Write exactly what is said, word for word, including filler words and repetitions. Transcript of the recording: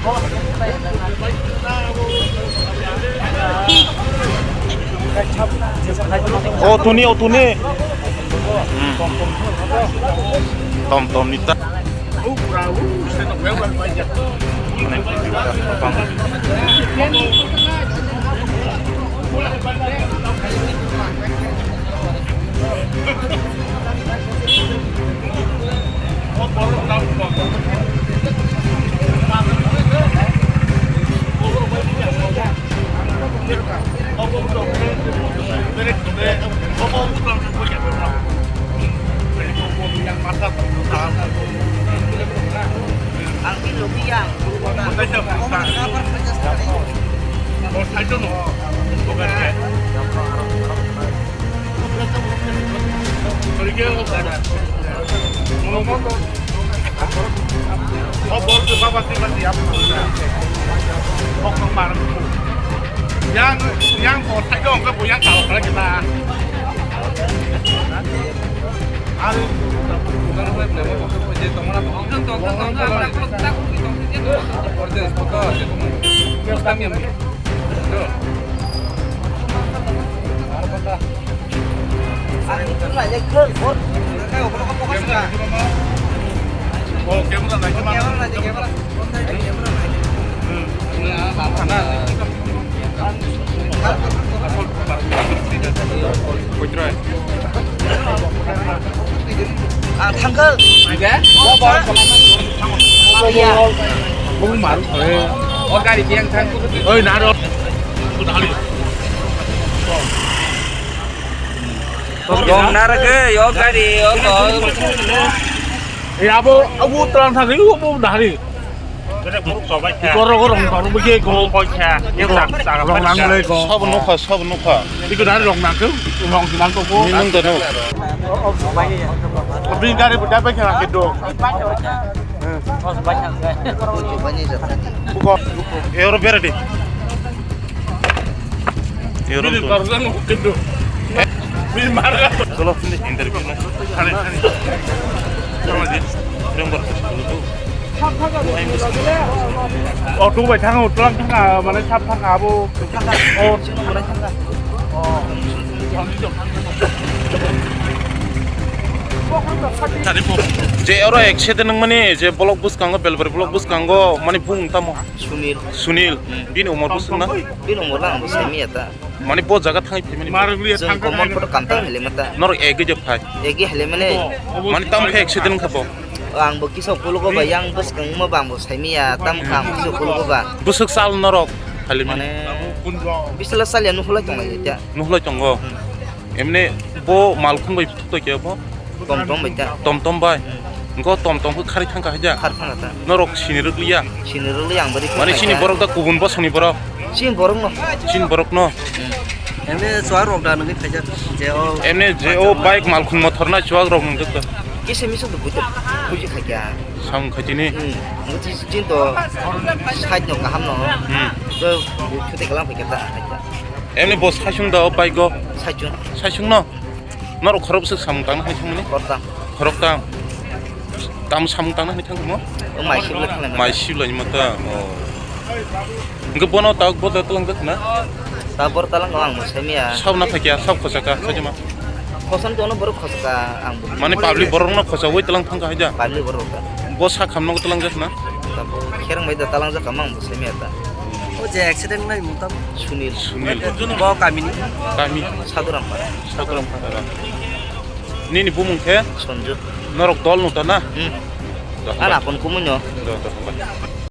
O tuni, o tuni. Tom tom ni ta. Yang, yang bo thai dong, bo yang kalau lagi ta. Ari. Ah, thangkha. Iya. Bung mar. Oi, naro. Dong narage, yo gari, yo to. Eh, abo, abo tran thangkha, abo dahari. Korok rong tong bo ke ko. Rong nang le ko. Sab nokha, sab nokha. Iko dari rong nang ko, rong nang ko ko. Ni nung dano. Abin gari buta pa kha ke do. Buko. Euro beradi. Euro. Bini karga nung ke do. Bini marga. Cholo, sini interview na. Hane, hane. Cholo, di. Rong bar. Auto bai thang, auto lang thang, mane sap thang abo. Oh. Je oro accident nang mani, je block bwskango, Belbari block bwskango, mani bung tamo? Sunil. Sunil. Hmm. Bini umor bwswk na? Bini umor lang bo semi ya ta. Mani bo jaga thangwi phaimani. Chwng Komol photo kamtang hili mata. Norok egi je phai. Egi hili mane. Mani tam khe accident kha bo. Ang bo kisa ukulugo ba yang bwskang ma bang bo saimiya tam kha ang kisa ukulugo ba. Bwswk sal norok hali mani. Mane bisla salya nuhulai tong lai ta. Nuhulai tongo. Hmm. Emne bo malkhung bai thuk to khe bo. Tom tom bai ta. Tom tom bai. Hmm. Engko tom tom khe khari thangkha haja. Khar thangkha ta. Norok sini rwkliya. Sini rwkliya ang bari. Mane sini borok da kubun bosongni borok. Sini borok no. Sini borok no. Hmm. Emne chuwak rok da nungwi khaijak. Je o. Emne je o bike malkhung mothor na chuwak rok nungwi kha. Kisa misa do bujo. Buji khaikya. Sam khaitini. Hmm. Buji chin to. Side no kaham no. Hmm. Bo khute kalam khaikya ta. Emne bo saichung da o bike go. Saichung. Saichung no. Norok khorok bwswk samung tangna hai thangmani? Khoroktham. Khoroktham. Tam samung tangna hai thangmo? O mai sibla thangna. Mai sibla ni mata. Oh. Hingke bono ta boda talang jak na? Ta bor talang ang saimiya. Sab na phakya, sab khosaka, sajama. Khosan tono borok khosaka ang bo. Mane public borok no khosa oi talang thangka haja. Public borok ta. Bo sa khamno talang jak na? Ta bo kherang bai da talang jak ang bo saimiya ta. O je accident nai mutam. Sunil. Sunil. Bo kamini. Kami. Saduram para. Sakram Phatara. Nini bumung khe? Sonju. Norok dol no ta na? Hmm. Dohor. Ana pon kumui no. Do, do, do.